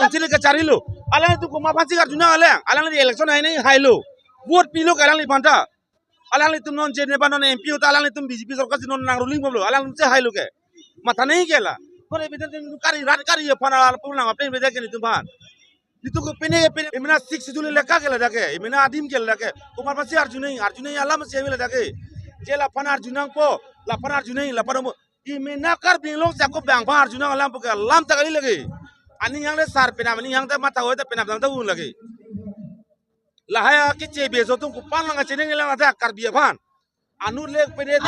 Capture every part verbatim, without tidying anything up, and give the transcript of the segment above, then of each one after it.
Council kacharilo. Alanglitum komat aphansi arjunang alang. Alangli election hai nanghailo. Vote pilo ke alangliphan ta. Alanglitum non je neba non M P ahut ta alanglitum B J P sorkar si non nang ruling bomlo. Alanglitum si hailo ke. Matha nangji ke la. Kore bidar kari rat kari aphan ala pun nang apeng bidar ke nelitum aphan. Nelitum ke pine pine emena six schedule elaka ke ladak ke. Emena adim ke ladak ke. Komat aphansi arjunang, arjunang alam si ave ladak ke. Je laphan arjunangpo, laphan arjunang, laphan mo. Emena Karbi Anglong si ako bang aphan arjunang alam pu ke alam ta kali lake. Aning hang le sar penap, aning hang ta matha oi ta penap dam ta un lake. Lahai akeche bejo atum kopan lang acheneng lang ada Karbi aphan. Anut le pede.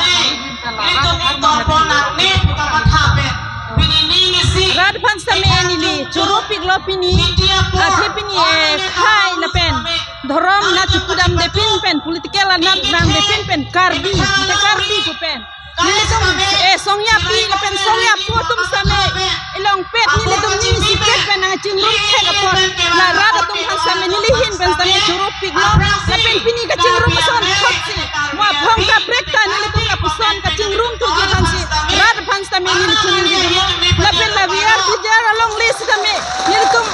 Rat aphan sitame neli choro piklo pini. Athe pini ekhai lapen dhorom na chukudamde pinpen, political anat nangde pinpen, Karbi, te Karbi pu pen. Nelitum, eh, songyapi lapen songyapo atum sitame, elongpet nelitum ning isipet pen nangchingrum thek apot, la rat atum aphan sitame neli ahin pen sitame choro piklo, lapen pini kachingrum ason thotsi, mo aphong kaprek ta nelitum lapuson kachingrum thuji aphansi, rat aphan sitame neli chingrum thulo, lapen la V R P J R alongle sitame, nelitum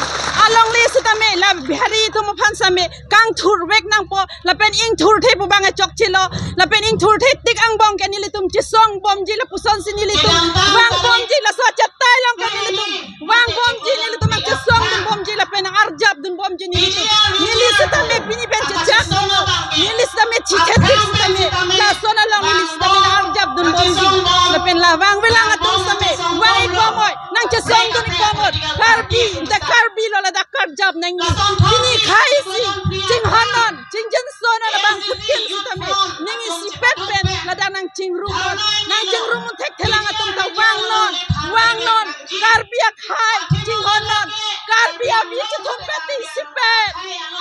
alongle sitame, la Bihari atum aphan sitame, kangthurvek nangpo, lapen ingthurthe pu abang chokchelo, lapen ingthurthe tik angbong ke nelitum chesong bomji lapusonsi nelitum vang bomji laso achetai along ke nelitum vang bomji nelitum chesong dun bomji lapen arjap dun bomji nelitum. Neli sitame pini pen chechak. Neli sitame chichetik sitame. Lason along neli sitame arjap dun bomji. Lapen la vangvelang atum sitame. Vang-ik bomnoi. Nangchesong dun-ik bomnoi. Karbi, te Karbi lo ladak karjap nangji. Pini khei si. Chinghon non. Chingjenso non abang putkin sitame. Ning isipet pen ladak nangchingrum non. Nangchingrum un thekthelang atum ta vangnon. Vangnon. Karbi akhei. Chinghon non. Karbi avi chethumpet isipet.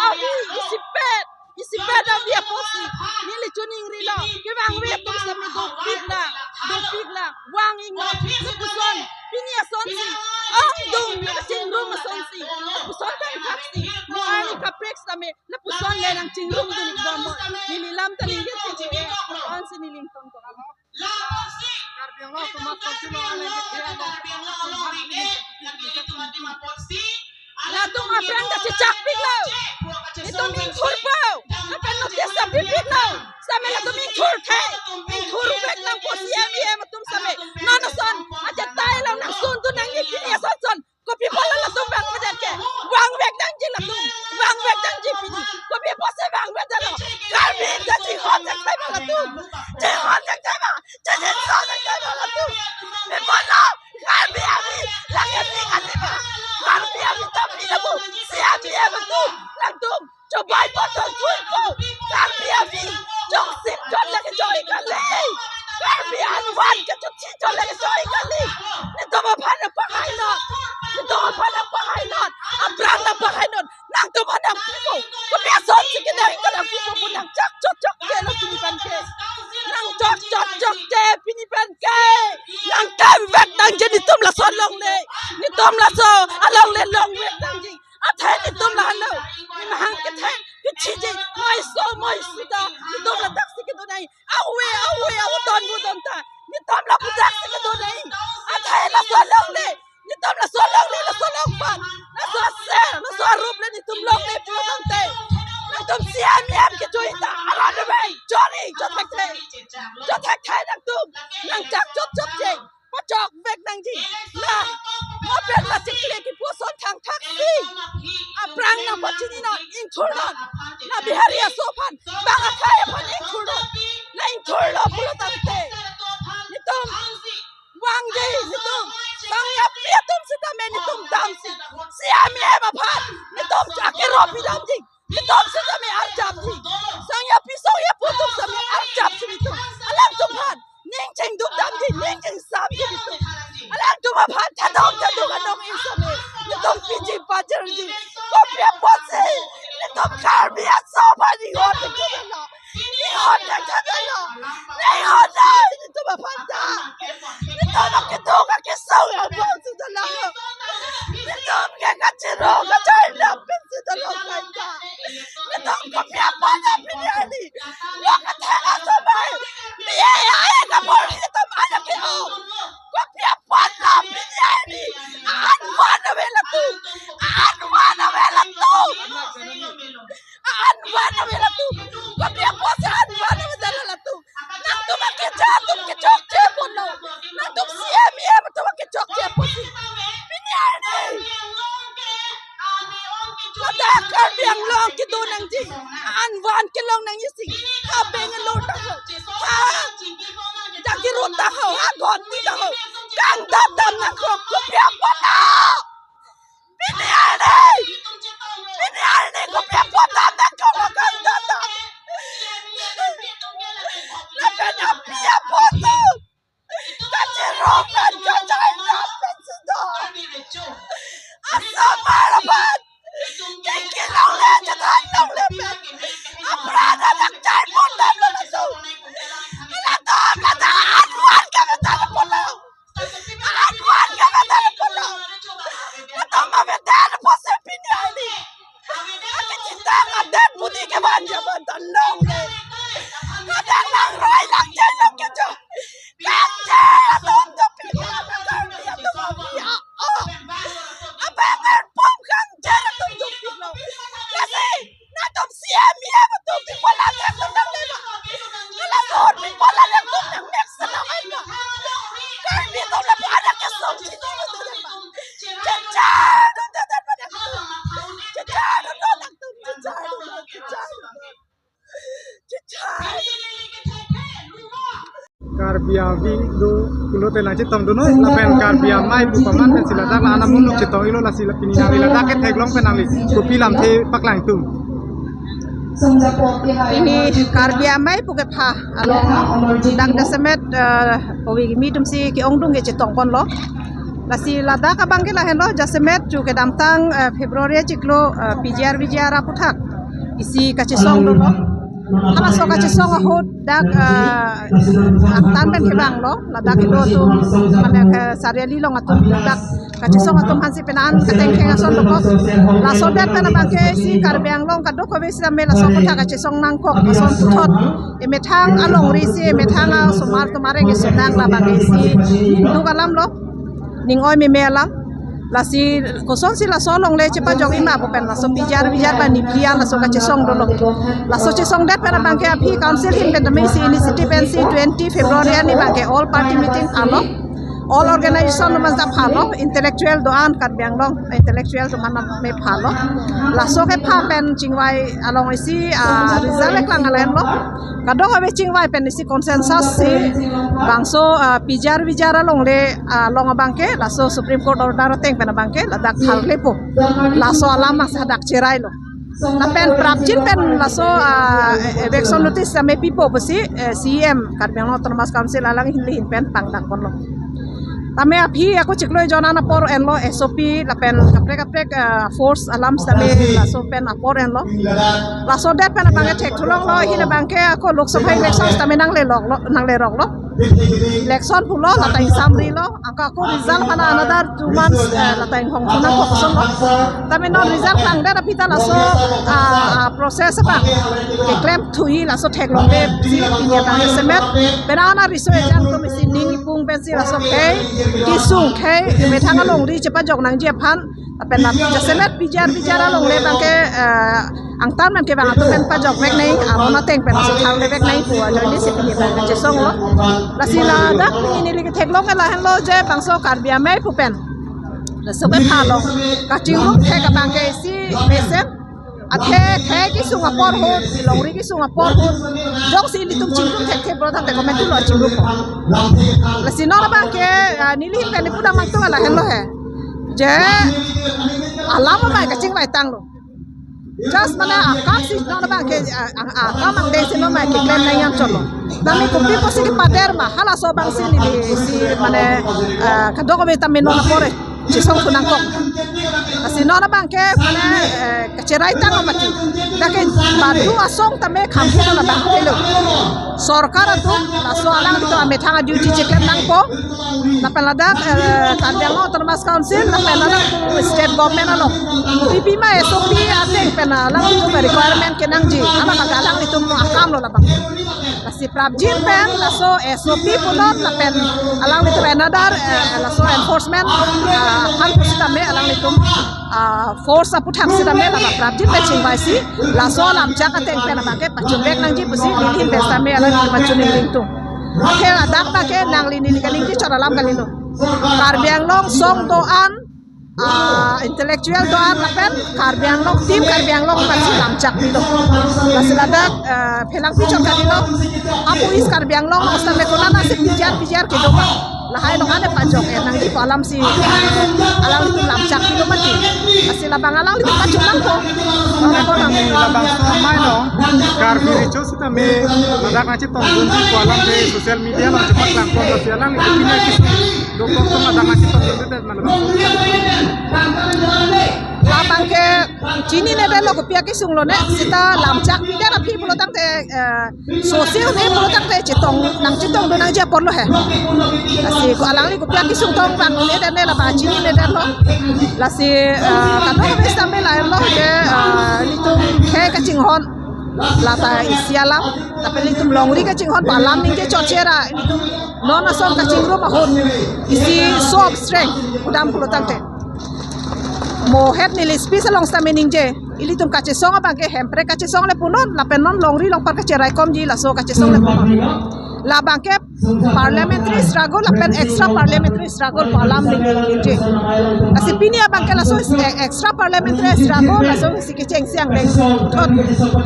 Avi isipet. Isipet avi apotsi. Neli choningrilo. Kevangve atum sitame dopiklang. Dopiklang. Vang-iknon. Lapuson. Pini asonsi. Ongdung. Chingrum asonsi. Lapuson thangthaksi. Mo arni kaprek sitame. Lapuson le nangchingrum dun-ik bomnoi. Neli lam ta ningje thek-e. Ansi neli ingtonkok. Karbi Anglong Autonomous Council along aleng ke latum aphrang ta chechakpiklo. Itum ingthurpo. Lapen notice ta pipiklo. Sitame latum ingthurthe. Ingthurvek nangpo C M E M atum sitame. Non ason. Achetai along nangsun dun nangji pini ason son. Kopi apotlo latum vangvedet ke? Vangvek nangji latum. Vangvek nangji pini. Kopi apotsi vangvedetlo? Karbi ta chinghon thekthema latum. Chinghon thekthema. Chichinso thekthema latum. Pi apotlo? Karbi avi. Lake pi kali ma? Karbi avi ta pi lapu. C M E M atum. Latum. Chobai po, chojui po. Karbi avi. Jongsi chot lake choi kali. Karbi anwan ke chotsi chot lake choi kali. Nelitum aphan nangpahainon. Nelitum aphan nangpahainon. Aphrang nangpahainon. Nangtum aphan nangpipo. Kopi asonsi ke nang ko nangpipo pu nangchak chot chot ke lo pini pen ke. Nangchak chot chot ke pini pen ke. Nangklemvek nangji nelitum laso alongle. Nelitum laso alongle longvek nangji. Athe nelitum lahelo. Neli mahang kethe, kechiji, moiso, moiso ta. Nelitum ladaksi kedo nai. Awe, awe, awe, don, bu, don ta. Nelitum lapu daksi kedo nai. Athe laso alongle. Nelitum laso alongle, laso along pan. Laso aser, laso arup le nelitum longle pulo tangte. Nelitum C M E M kejui ta. Aron le bai. Chori, chot thekthe. Chot thekthe nangtum. Nangchak chot chot je. Pachokvek nangji. La, mo pen la chikle kipu ason thangthaksi. Aphrang nangpachininon, ingthurnon. La Bihari aso aphan, bang akhei aphan ingthurnon. La ingthurlo pulo tangte. Nelitum vangji, nelitum. Songyapi atum sitame nelitum damsi. C M E M aphan, nelitum akero pidamji. Nelitum sitame arjapji. Songyapi songyapo atum sitame arjapji nelitum. Alangtum aphan ning chingduk damji, ning chingsamji nelitum. Alangtum aphan thadok thadok anong-e sitame nelitum piji pajirji. Kopi apotsi nelitum Karbi aso aphan inghon thekthedetlo. Inghon thekthedetlo. Inghon dai nelitum aphan ta. Nelitum akeduk akesung abang sitalo. Nelitum ke kachirong kachai lapen sitalo kaita. Nelitum kopi apot apini ani. Lo kathela sobai. Biya ya ya kapor nelitum aja ke o. Kopi apot la pini Koti tahu, kangdam dam nangkok, kopi apot lo? Pini arni, pini arni kopi apot dam nangkok, kangdam dam? Lapen api apot lo? Kachirong pen kachai pen si do. Asomar aban. Kiki longle, chethan longle pen. Apran adak chai pon dam lo laso. Latum, latum anwan kavetan pon lo. Anwan kavetan pon lo. Latum avetan pon si pini arni. Ake chetang adet budi kevan javan tan longle. Kadang lang roi lang chai long kecho. Kangche atum dopik, kangche atum dopik. Apanger pum kangche atum dopik lo. Lasi, latum C M, E M atum pi pola atum nang lema. Laso pi pola atum nang next na main lo. Karbi atum lapu anak kesong chiti atum lema. Checha atum tetan pada atum. Checha atum anak atum. Checha atum, checha atum. Karbi avi do pulote lang chetong dunnoi, lapen Karbi amei pu paman pensi ladak la-an amonit chetong iklo, lasi la pini nangli ladak ketheklong pen nangli kopi lamthe paklang tum? Pini Karbi amei pu kepha along dak jasemet, eh, ove kimi atumsi ke-ongdung ke chetong ponlo. Lasi ladak abang ke lahenlo, jasemet chu kedamtang, eh, February achiklo, eh, P G R V G R aputhak isi kachesong dolo. Halaso kachesong ahut dak, eh, angtan pen kevanglo, ladak kedo atum, mane ke Sariali along atum dak kachesong atum aphansi penang katengkeng ason dokok. Laso det pen abang ke isi Karbi Anglong kadokave sitame laso aputhak kachesong nangkok ason puthot emethang alongri si emethang asomar atum areng isi nang labang ke isi ning duk alam lo. Ning oi meme alam. Lasi kosonsi laso alongle chepajok-i ma pu pen laso P G R V G R pen ni pia laso kachesong dolo. Laso chesong det pen abang ke aphi council ahin pen tame isi initiative pensi twenty February arni abang ke all party meeting phalo. All organization atum aphan ta phalo. Intellectual do-an, Karbi Anglong intellectual atum aphan me phalo. Laso kepha pen chingvai along isi, ah, result eklang alenlo. Kadokave chingvai pen isi consensus si bangso, ah, P G R V G R alongle, ah, along abang ke laso Supreme Court order ateng pen abang ke ladak thal klepo. Laso alam mas hadak cherai lo. Lapen prapjin pen laso, ah, eviction notice tame pipo pusi, eh, C E M Karbi Anglong Autonomous Council alang ahin le ahin pen pangdak ponlo. Tame aphi ako chiklo ejon an apor enlo S O P lapen kaprek kaprek, eh, force alam sitame laso pen apor enlo. Laso det pen abang ke thekthulonglo, ahin abang ke ako Lok Sabha election sitame nangle loklo, nangle roklo. Election pulo, lata ingsamri lo, ako, ako result aphan another two months, eh, lata inghong thu nangkok ason lo. Tame non result klangdet aphi ta laso, ah, ah, process abang keklem thu-i laso theklongledet si pini abang jasemet. Penang ana riso ejang atum isi ning ipung pensi laso khei kesung khei emethang alongri chepajok nangji aphan. Lapen la jasemet P G R V G R alongle abang ke, eh, angtan pen kevang atum pen pajok vek nai, aron ateng pen laso thangle vek nai pu ajoine si pini abang kachesong lo. Lasi ladak pini neli ketheklong ke lahenlo je bangso Karbi amei pu pen laso kepha along kachingrum thek abang ke isi mesen. Athe khei kesung apor ahut, longri kesung apor ahut, jongsi ilitum chingrum thekthe bro tangte komantu lo chingrum po. Lasi non abang ke, ah, neli ahin pen neli pudam angtung lahenlo he. Je alam amei kachingvai tanglo. Just mane akam si non abang ke, ah, ah, akam angdeng si non amei keklem nangji anchot lo. Tame kopi pusi kepader ma, halaso abang si neli si mane, ah, kadokave tame non apor chesong thu nangkok. Lasi non abang ke mane, eh, kacherai tang mati. Dak ke badu asong tame kham thu labang ke lo. Sorkar atum laso alanglitum amethang a-duty cheklem nangpo. Lapen ladak, eh, Karbi Anglong Autonomous Council, lapen ladak state government along pipima S O P ateng pen alanglitum requirement kenangji. Alam abang alanglitum akam lo labang. Lasi prapjin pen laso S O P punon lapen alanglitum another, eh, laso enforcement, ah, aphan pusitame alanglitum, ah, force aputhak sitame lama prapjin pen chingvai si laso lamchak ateng pen abang ke pachun vek nangji pusi neli ahin pen sitame alanglitum pachun ning tung. Akhir adak abang ke nangli neli kaningje chot alam kalilo. Karbi Anglong song do-an, ah, intellectual do-an lapen Karbi Anglong, team Karbi Anglong aphansi lamchak pilo. Lasi ladak, ah, phelang pichot kalilo. Apu East Karbi Anglong, hostel le konat nasi P G R, P G R kedo ma. Lahai along ane pajok-et nangji pu alamsi alanglitum lamchak pilo mati. Lasi labang alanglitum pachok nangpo. Labangso amei along Karbi Recho sitame ladak nangchetongdunji pu alam ke social media along chepaklangpo, lasi alanglitum pini akesung dokok atum ladak nangchetongdunde, mana bang. Labang ke chininedetlo kopi akesung lone, seta lamchak pidet aphi pulo tangte, eh, sose un-e pulo tangte chetong nang chetongdun nangji apotlo he. Lasi ko alangli kopi akesung tong bang un-edetne labang chininedetlo. Lasi, eh, kadokave sitame lahenlo ke, eh, ilitum khei kachinghon lata isi alam, lapen ilitum longri kachinghon pu alam ningje chotchera, ilitum non ason kachingrum ahut isi show of strength pudam pulo tangte, mohet neli speech along sitame ningje, ilitum kachesong abang ke Hemprek kachesong le punon, lapen non longri longpat kacheraikomji laso kachesong le punon. Labang ke parliamentary struggle lapen extra parliamentary struggle pu alam neli ningje. Lasi pini abang ke laso is-, eh, extra parliamentary struggle, laso si kechengsi angbeng thot,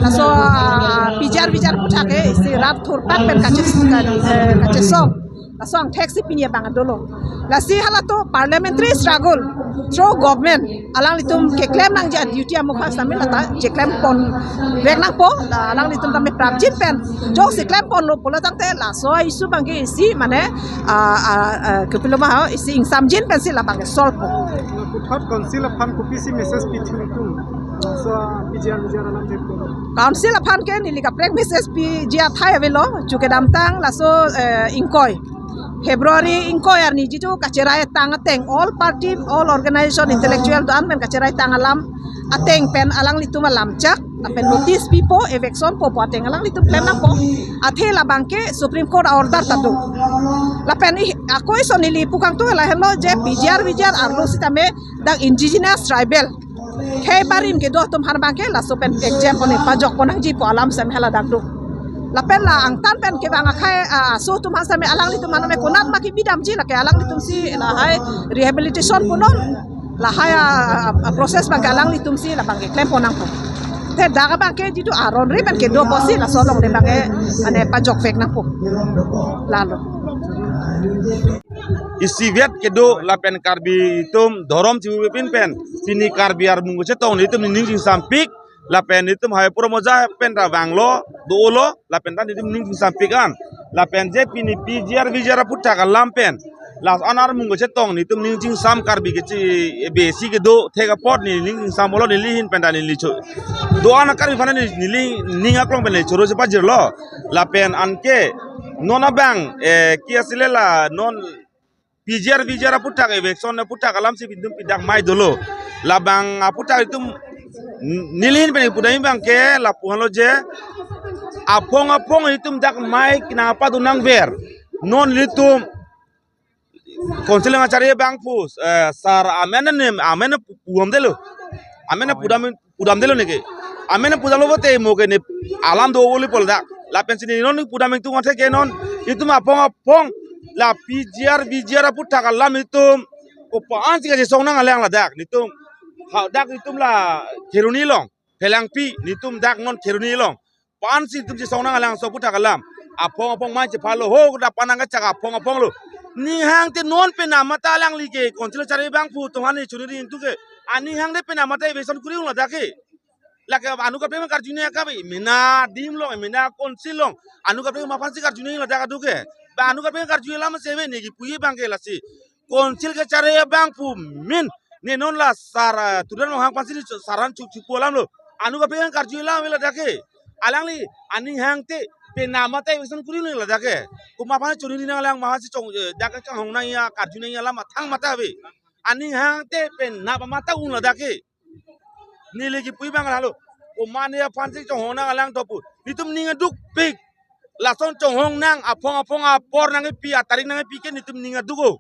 laso, ah, P G R V G R aphuthak ke isi rat thurpak pen kaches-, ka-, eh, kachesong. Laso angthek si pini abang dolo. Lasi halatum parliamentary struggle through government alanglitum keklem nangji a-duty amokha sitame lata cheklem ponvek nangpo, la alanglitum tame prapjin pen jongsi klem ponlo pulo tangte laso a-issue abang ke isi mane, ah, ah, ah, kopilo ma ho, isi ingsamjin pensi labang ke solve po. Puthot council aphan kopisi message pithu itum? So, P G R V G R alam jepon. Council aphan ke neli kaprek message piji athai avelo, chu kedamtang laso, eh, ingkoi February ingkoi arni jitu kacherai tang ateng, all party, all organization, intellectual do-an pen kacherai tang alam ateng pen alanglitum alamchak, lapen notice pipo, eviction po pu ateng alanglitum klem nangpo. Athe labang ke Supreme Court order ta do. Lapen i-, ako ison neli pu kangtung lahenlo je P G R V G R arlo sitame dak indigenous tribal khei barim kedo atum aphan abang ke laso pen exam pon pajok pon nangji pu alam sitame haladak do. Lapen la angtan pen kevang akhei, ah, aso atum aphan sitame alanglitum aphan me konat ma kebidamji, lake alanglitum si lahai rehabilitation punon, lahai, ah, ah, ah, process abang ke alanglitum si labang ke klem pon nangpo. Te dak abang ke jitu aron ri pen kedo apotsi laso along le abang ke ane pajokvek nangpo. Lalo. Isivet kedo lapen Karbi atum dhorom chibu pin pen pini Karbi armung kachetong nelitum nening chingsampik, lapen nelitum hai pura moja pen ta vanglo, dolo, lapen ta nelitum nening chingsampik an. Lapen je pini P G R V G R aphuthak alam pen la-an armung kachetong nelitum nening chingsam, Karbi kechi besi kedo thek apot nening chingsam bolo, neli ahin pen ta neli cho. Do-an a-Karbi aphan neli, neli ning aklong pen neli choro chepajirlo. Lapen anke non abang, eh, ke-isi le la non P G R V G R aphuthak, eviction aphuthak alamsi pini itum pi dak mei dolo. Labang aphuthak itum n-, neli ahin pen pudam abang ke lapu henlo je aphong aphong itum dak mei kina apa do nangver. Non ilitum council nangkachari abang pu, eh, sar amen nem, amen pu-, pudamdelo. Amen pudam, pudamdelo neke. Amen pudamlo pote mo ke ne alam do oli pol dak. Lapensi ne non pudam ingtung athe ke non itum aphong aphong la P G R V G R aphuthak alam itum kopi-ansi kachesong nanglang ladak nelitum. Ha, dak itum la Kheroni along, Phelangpi, nelitum dak non Kheroni along. Kopi-ansi itum chesong nanglang laso aphuthak alam. Aphong aphong mei chephalo ho, kuda panang kachak aphong aphong lo. Ning hangte non penap mate alangli ke council chari abang pu atum aphan ne choningri ingtung ke. Aning hangte penap mate eviction kuri un ladak ke. Lake anu kaprek karjuni akabe, mena dim along, mena council along. Anu kaprek ma aphansi karjuni ladak adu ke. Ba anu kaprek karjuni alam se ave ne kipuji abang ke lasi. Council kachari abang pu min ne non la sar, ah, Tuliram Ronghang aphansi ne saran chu, chu pu alam lo. Anu kaprek karjuni alam ave ladak ke. Alangli aning hangte penap mate eviction kuri un ladak ke. Komat aphan choningri nanglang, ma aphansi chong, eh, dak kachonghong nangji, karju nangji alam athang mate ave. Aning hangte penap mate un ladak ke. Neli kipuji abang halo. Komat ne aphansi chonghong nanglang do pu. Nelitum ning adukpik. Lason chonghong nang aphong aphong apor nangkepi, atarik nangkepi ke nelitum ning aduk o.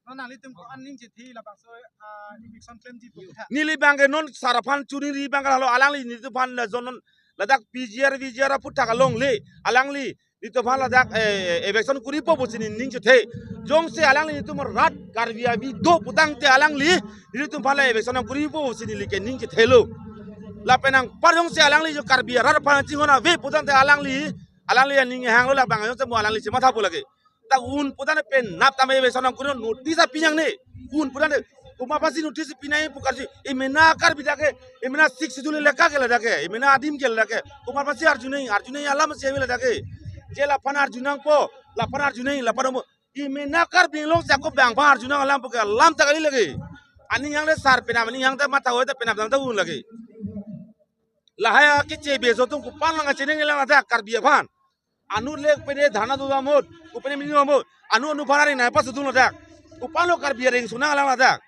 Non nanglitum ko-an ning chethe labangso, ah, eviction klemji pu tha. Neli abang ke non sar aphan choningri abang halo, alangli nelitum aphan la jon non ladak P G R V G R aphuthak along le alangli nelitum aphan ladak, eh, eviction kuripo pusi nening chethe. Jongsi alangli nelitum rat Karbi avi do pu tangte alangli nelitum aphan la eviction nangkuripo pusi neli ke ning chethelo. Lapen anpar jongsi alangli jo Karbi arat aphan chinghon ave pu tangte alangli, alangli aning hanglo, labang jongsi mo alangli chemathapo lake. Dak un putane penap tame eviction nangkurinon, notice api nangne. Un putane komat aphansi notice pinai pu karju. Emena Karbi dak ke, emena Sixth Schedule elaka ke ladak ke, emena adim ke ladak ke. Komat aphansi arjunoi, arjunoi alam si ave ladak ke. Je laphan arjunangpo, laphan arjunoi, laphan mo. Emena Karbi Anglong si ako bang aphan arjunang alam pu ke alam ta kali lake. Aning hang le sar penap, aning hang ta matha oi ta penap dam ta un lake. Lahai akeche beso atum kopine lang acheneng lang ladak Karbi aphan. Anut le kopine dharna dodam ahut, kopine mini ahut, anu anu aphan aring nangpasodun ladak. Kopine lo Karbi aring sunang lang ladak.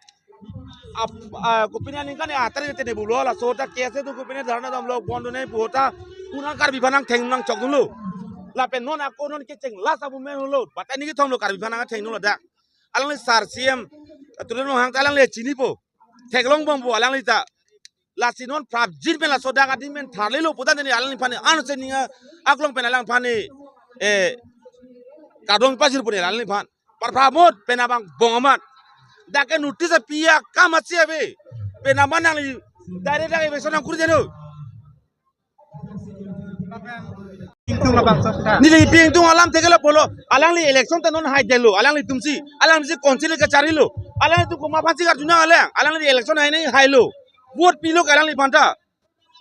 Ap, ah, kopine aningkan ya atar tene bulo laso ta kese tu kopine dharna damlo bon done puhota. Unang Karbi aphan nangtheng nangchokdunlo. Lapen non ako non kecheng last abu men lo. Batai ni kethom lo Karbi aphan nangthengdun ladak. Alangli sar C M, tulen hang ta alangli chinipo. Theklongbompo alangli ta. Lasi non prapjin pen laso dak adim pen tharlelo putane alangliphan anse ninga aklong pen alangphan, eh, kardom pajirpo ne alangliphan. Parpramot penap angbong amat. Dak ke notice api akam asi ave. Penap nangli direct dak eviction nangkuri deno. Ingtung labangso ta. Neli pi ingtung alam thekela pulo. Alangli election ta non haidelo. Alanglitumsi. Alanglitumsi council kacharilo. Alanglitum komat aphansi karjunang alang. Alangli election hainei hailo. Vote pilo ke alangliphan ta.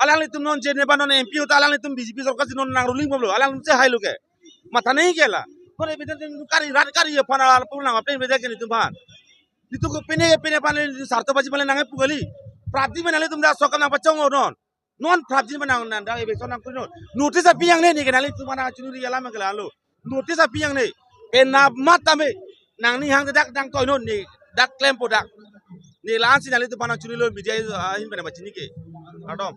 Alanglitum non je neba non M P ahut ta alanglitum B J P sorkar si non nang ruling bomlo. Alanglitumsi hailo ke. Matha nai ke la. Non eviction kari rat kari aphan alapun nang aplen beda ke nelitum aphan. Nelitum kopine kopine aphan sarto baji aphan nangpu kali. Prapjin pen nanglitum dak sorkar nangpachong non. Non prapjin pen nang nang dak eviction nangkurinon. Notice api nangne, ne ke nanglitum aphan nangchiniri alam ke lalo. Notice api nangne. Penap mat tame. Nangning hang dak nangtoinon ne dak klempo dak. Ne la-ansi nanglitum aphan nangchinilo media ahin pen nangpachini ke. Kardom.